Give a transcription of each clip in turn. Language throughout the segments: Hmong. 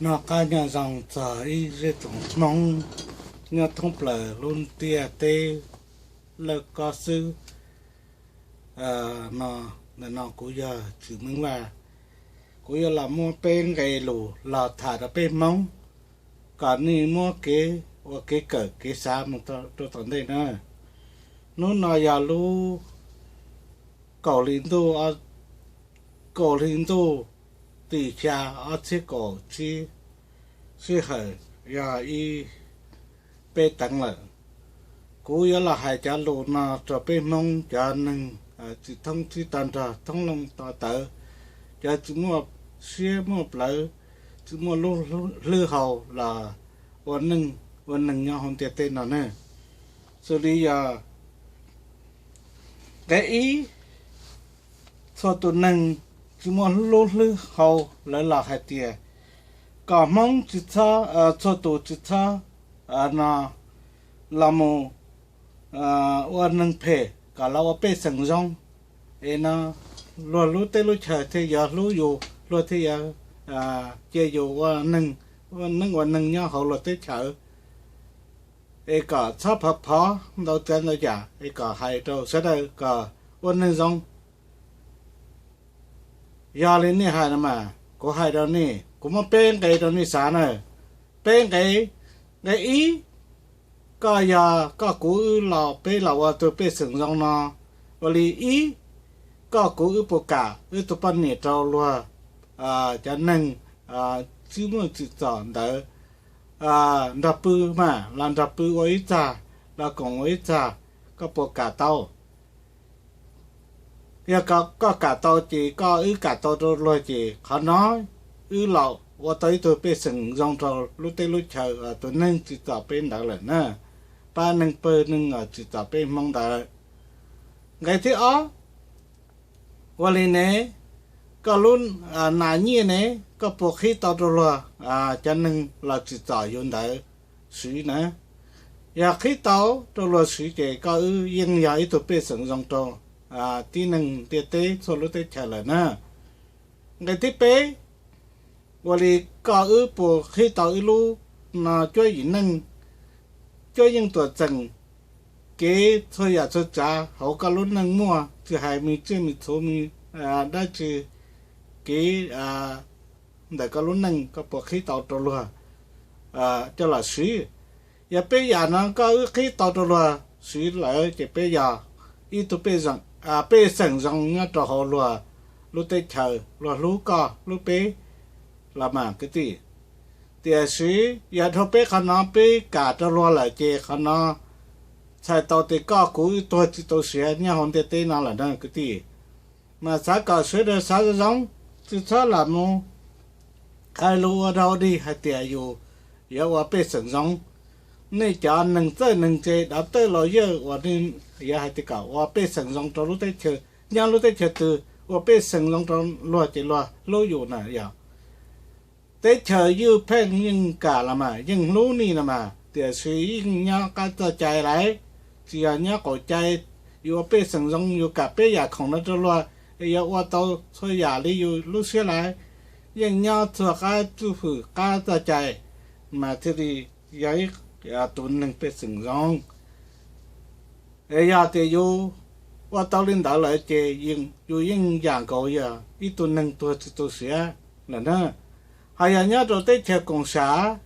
Noj qab nyob zoo txog ib zej tsoom Hmoob nyob thoob plaws lub ntiaj teb lawj kob xwb no. Ntawm no kuv yog Tswm Meej Vaj, kuv yuav los muab peb nqe lus los tham rau peb Hmoob, kom nej muab kev ua kev kawm kev xav mus rau tom ntej na. Hnub no yog lub kaum hli ntuj, kaum hli ntuj tim xya ob txhiab kaum tsib, sij hawm yog ib peb teev lawm. Kuv yuav los hais cov lus no rau peb Hmoob cov neeg tsis thoob tsib tag nrho, thoob loo to tawv, cov tsis muaj siab muaj plawv, tsis muaj lub hlwb hau los ua neej ua neeg nyob hauv ntiaj teb no ne. Xws li yog nqe ib, txhua tus neeg tsis muaj lub hlwb hau, lawv los hais tias kom Hmoob tsis txhob, txhua tus tsis txhob no los mus ua neeg phem, kom los ua pej xeem zoo. Es no luag lub teb lub chaws thiaj yuav hlub yus, luag thiaj yuav cia yus ua neej, ua neej ua neeg nyob hauv luag teb chaws. Es kom txhob phov phov ntau tsav ntau yam, es kom hais rau sawv daws kom ua neeg zoo. Yog li nej hais no mas kuv hais rau nej, kuv muab peb nqe rau nej xav na. Peb nqe. Nqe ib, koj yog koj kuv wb los peb los ua tus pej xeem zoo no, ua li ib, koj kuv wb puas kam wb tus poj niam rau luag cov neeg tsis muaj tsim txom ntawd nrog pw mas los nrog pw ua ib txaj, los koom ua ib txaj, koj puas kam tau? Yog koj kam tau ces koj wb kam tau rau luag ces qhov no wb los ua tau ib tug pej xeem zoo rau lub teb lub chaws tus neeg tsim txom peb ntawd lawm na, pab neeg pawg neeg tsim txom peb Hmoob ntawd. Nqe thib ob, ua li ne, koj lub nas nyiaj ne, koj puas qhib tau rau luag cov neeg los tsim txom yus ntawd siv na? Yog qhib tau rau luag siv ces koj wb yeej yog ib tug pej xeem zoo rau tib neeg ntiaj teb txhua lub teb chaws lawm na. Nqe thib peb, ua li koj wb puas qhib tau ib lub no cuab yim neej, cuab yeej tuam txeem kev txhua yam txhua tsav hauv koj lub neej muaj, tsis hais me tsiaj me txhu me dab tsi, kev ntawm koj lub neej koj puas qhib tau rau luag coj los siv. Yog peb yam no koj wb qhib tau rau luag siv lawm ces peb yog ib tug pej xeem zoo nyob rau hauv luag lub teb chaws, luag hlub koj hlub peb los mas kwv tij. Tiam sis yog dhau peb qhov no peb kam rau luag lawm ces qhov no txhais tau tias koj kuv wb tuag tsis tau siav nyob hauv ntiaj teb no lawm na kwv tij. Mas xav kom sawv daws xav zoo zoo, tsis txhob lam mus hais lus ua dog ua dig hais tias yus yuav ua pej xeem zoo. Nej cov neeg txawj neeg ntse dov tawj laus yawg uas nej yuav hais tias kom ua pej xeem zoo rau lub teb chaws, nyob lub teb chaws twg ua pej xeem zoo rau luag ces luag hlub yus na yog. Teb chaws ywj pheej yeej kam los mas yeej hlub nej los mas, tiam sis yeej nyob qab txoj cai lawm, tsis yog nyob qaum cai. Yus ua pej xeem zoo yus kam peb yam khoom no rau luag, yuav ua tau txhua yam li yus lub siab lawm, yeej nyob txhua qab txuj fwm qab txoj cai, mas thiaj li yog ib tus neeg pej xeem zoo. Es yog tias yus ua tau li ntawd lawm ces yus yeej yam nkaus yog ib tug neeg tuag tsis tu siav lawm na. Ho yog nyob rau teb chaws koom sam,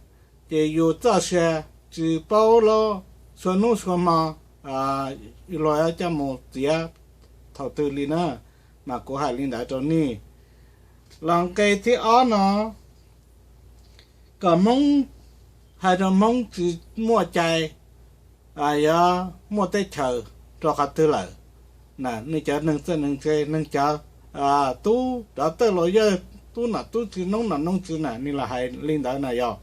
ces yus txoj sia tsis paub lub sua hnub sua hmo luag coj mus txiav thaum twg li na, mas kuv hais li ntawd rau nej. Los nqe thib ob no, kom Hmoob, hais rau Hmoob tsis muaj cai, yuav muaj teb chaws rau qhov twg lawm? Nej cov neeg txawj neeg ntse, neeg cov tub dov tawj laus yawg, tub nom tub tswv noob nom noob tswv na, nej los hais li ntawd na yog.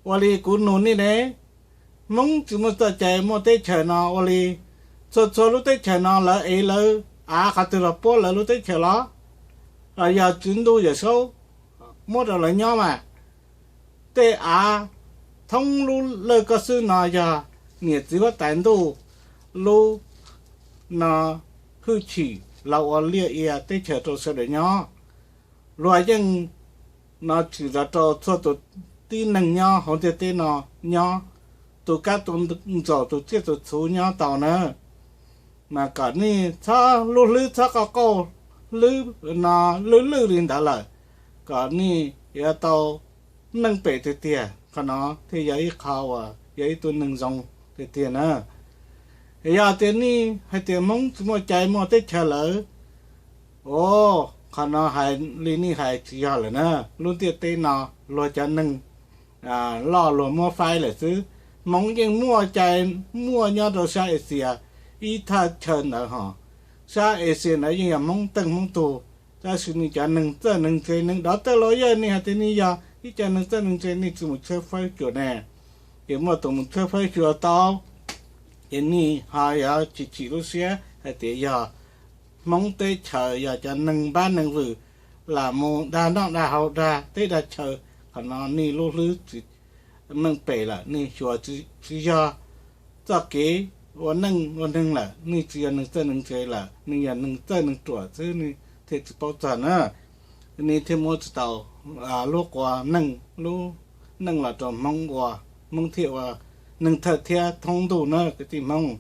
Ua li kuv nug nej ne, Hmoob tsis muaj txoj cai muaj teb chaws no ua li, txhua txhua lub teb chaws no lawv ev lawv av qhov twg los puab lawv lub teb chaws los? Los yog tswv ntuj yawm saub muab rau lawv nyob mas. Tej av thoob lub lawj koj xwb no yog niam txiv huab tais ntuj lub no hwj chim los ua liaj ia teb chaws rau sawv daws nyob. Luag yeej no tsim los rau txhua tus tib neeg nyob hauv ntiaj teb no nyob, tus kab tus ntxaum tus tsiaj tus txhu nyob tau na. Mas kom nej txhob lub hlwb txhob qoj qauj lwb no lwj lwj li ntawd lawm, kom nej yuav tau meej pem tiag tiag. Qhov no thiaj yog ib qho uas yog ib tug neeg zoo tiag tiag na. Yog tias nej hais tias Hmoob tsis muaj cai muaj teb chaws lawm, o, qhov no hais li nej hais tsis yog lawm na. Lub ntiaj teb no luag cov neeg loj luag muab faib lawm xwb. Hmoob yeej muaj cai muaj nyob rau sab Axias ib thaj chaw ntawd hos. Sab Axias ntawd yeej yog Hmoob teej Hmoob tug, tab sis nws cov neeg txawj neeg ntse neeg dov tawj laus yawg nej hais tias nej yog ib co neeg txawj neeg ntse nej tsis mus tshawb fawb xyuas ne. Ces muaj tus mus tshawb fawb xyuas tau, ces nej ho yuav tsis chim lub siab hais tias yog Hmoob teb chaws yog cov neeg npab neeg vwm lam mus dag noj dag haus dag teb dag chaw. Qhov no nej lub hlwb tsis meej pem lawm, nej xyuas tsis yog txoj kev ua neej ua neeg lawm, nej tsis yog neeg txawj neeg ntse lawm, nej yog neeg txawj neeg ruam xwb nej thiaj tsis paub txog na. Nej thiaj muab tsis tau lub quas neej lub neej los rau Hmoob ua, Hmoob thiaj ua neeg thawj thiab thoob ntuj na kwv tij Hmoob.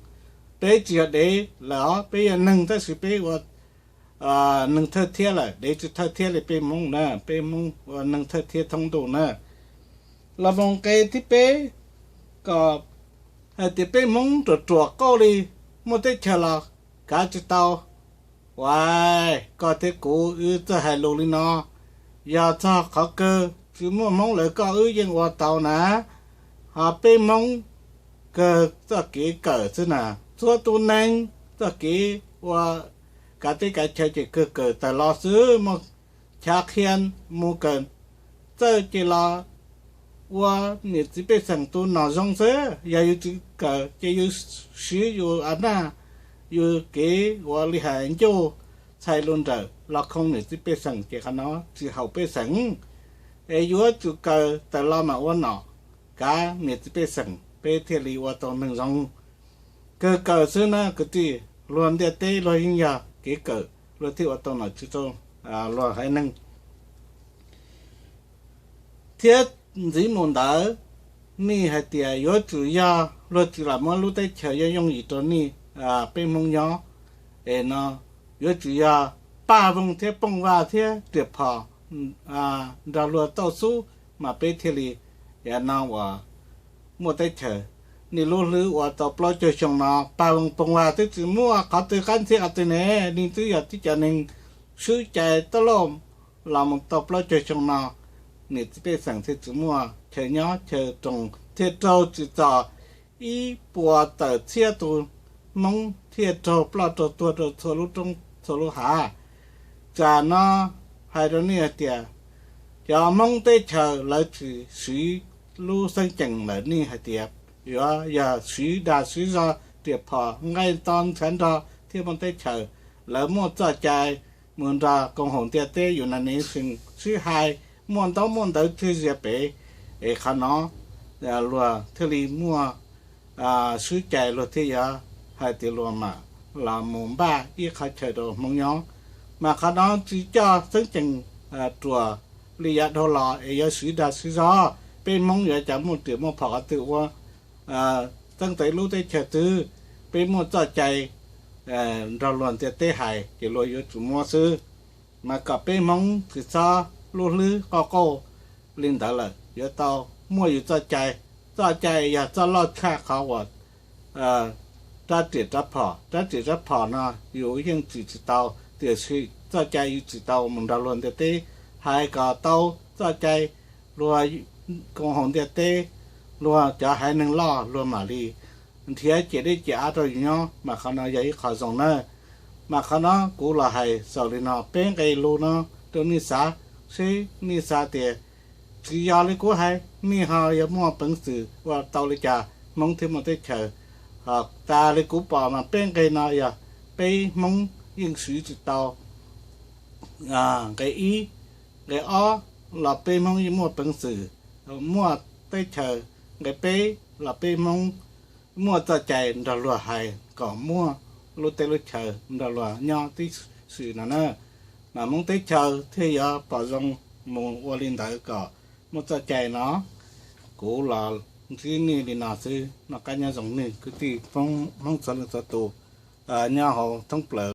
Peb tsis yog dev lawm os, peb yog neeg tab sis peb ua neeg thawj thiab lawm, dev tsis thawj thiab li peb Hmoob na, peb Hmoob ua neeg thawj thiab thoob ntuj na. Los mus nqe thib peb, kom hais tias peb Hmoob ruam ruam qauj li, muaj teb chaws los kav tsis tau. Uas koj thiab kuv wb txawj hais lus li no, yog txog qhov kawg tsis muaj Hmoob lawm koj wb yeej ua tau na. Ho peb Hmoob kawg txoj kev kawm xwb na, txhua tus neeg txoj kev ua kav teb kav chaw ces kawg kawm tawm los xwb, muaj chav qhia mus kawm txawj ces los ua niam txiv pej xeem tus nom zoo xwb. Yog yus tsis kawm ces yus siv yus a naj, yus kev ua li hais ncuj txhais lus nrawm los khoo niam txiv pej xeem ces qhov no tsis haum pej xeem. Es yuav tsum kawm tawm los mas ua nom kav niam txiv pej xeem peb thiaj li ua tau neeg zoo. Kawg kawm xwb na kwv tij, luag ntiaj teb luag yeej yog kev kawm luag thiaj ua tau nom tswv rau luag haiv neeg. Thiab ntxiv mus ntawd, nej hais tias yuav tsum yog luag tsis lam muab lub teb chaws yooj yooj yim rau nej peb Hmoob nyob, es no yuav tsum yog paj voog thiab pooj vaj thiab riam phom nrog luag tauj xub mas peb thiaj li no uas muaj teb chaws. Nej lub hlwb ua tau plaub caug xyoo no paj voog pooj vaj twb tsis muaj qhov twg qab ntxhiab qhov twg ne, nej twb yog tib cov neeg swb cai taj lauj los mus tau plaub caug xyoo no, niam txiv pej xeem thiaj tsis muaj chaw nyob chaw roos thiaj raug tsim txom ib puas tawm txhiab tus Hmoob thiaj raug ploj raug tuag rau txhua lub roob txhua lub hav. Tsam no hais rau nej hais tias cov Hmoob teb chaws lawv tsis siv lub xeeb ceem lawm, nej hais tias yuav yog siv dag siv zog riam phom nqaij to ntshav nrog thiaj muaj teb chaws. Lawv muaj txoj cai mus nrog koom haum ntiaj teb United Nations sib hais, muaj ntaub muaj ntawv tswj zias pem, es qhov no luag thiaj li muaj swb cai luag thiaj yuav hais tias luag mam los mus npaj ib qhov chaw rau Hmoob nyob. Mas qhov no tsis coj xeeb ceem ruam li yav dhau los es yuav siv dag siv zog, peb Hmoob yuav cas muaj riam muaj phom qhov twg ua txeeb tau lub teb chaws twg. Peb muaj txoj cai nrog luag ntiaj teb hais ces luag yuav tsum muab xwb. Mas kom peb Hmoob tsis txhob lub hlwb qoj qauj li ntawd lawm, yuav tau muaj yus txoj cai. Txoj cai yog txoj loj tshaj qhov uas rab riam rab phom. Rab riam rab phom no yus yeej tsim tsis tau, tiam sis txoj cai yus tsim tau mus nrog luag ntiaj teb hais kom tau txoj cai, luag koom haum ntiaj teb, luag cov haiv neeg loj luag mam li nrhiav ciam dej ciam av rau yus nyob, mas qhov no yog ib qho zoo na. Mas qhov no kuv los hais xaus li no peb nqe lus no rau nej xav, seb nej xav tias tsis yog li kuv hais, nej ho yuav muaj peev xwm ua tau li cas Hmoob thiaj muaj teb chaws. Ho tas li kuv pom mas peb nqe no yog peb Hmoob yeej siv tsis tau. Nqe ib, nqe ob los peb Hmoob yeej muaj peev xwm muaj teb chaws. Nqe peb los peb Hmoob muaj txoj cai nrog luag hais kom muaj lub teb lub chaws nrog luag nyob tib si no na, mas Hmoob teb chaws thiaj yuav pom zoo mus ua li ntawd kom muaj txoj cai no. Kuv los ntsib nej li no xwb, noj qab nyob zoo nej kwv tij Hmoob txhua leej txhua tus nyob hauv thoob plaws